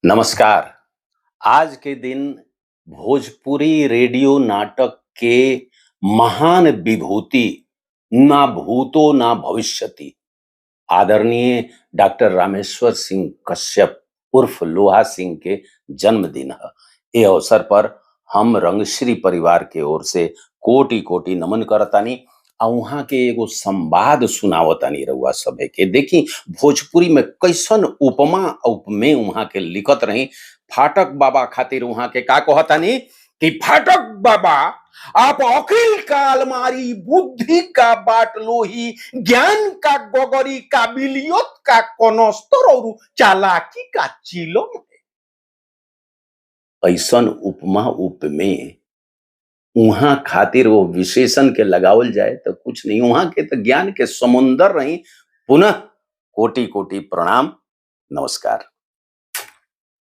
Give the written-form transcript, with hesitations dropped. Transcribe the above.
नमस्कार। आज के दिन भोजपुरी रेडियो नाटक के महान विभूति, ना भूतो ना भविष्यति, आदरणीय डॉक्टर रामेश्वर सिंह कश्यप उर्फ लोहा सिंह के जन्मदिन है। ए अवसर पर हम रंगश्री परिवार के ओर से कोटि कोटि नमन करतानी आ उहाँ के एगो संवाद सुनावतानी रउआ सभे के। देखी भोजपुरी में कैसन उपमा उपमेय उहाँ के लिखत रही। फाटक बाबा खातिर उहाँ के का कहतानी कि फाटक बाबा आप अकिल का अलमारी, बुद्धि का बाटलोही, ज्ञान का गोगरी, काबिलियत का कनस्तर और चालाकी का चिलम है। ऐसन उपमा उपमेय उहाँ खातिर वो विशेषण के लगावल जाए तो कुछ नहीं, उहाँ के तो ज्ञान के समुंदर रही। पुनः कोटि कोटि प्रणाम, नमस्कार।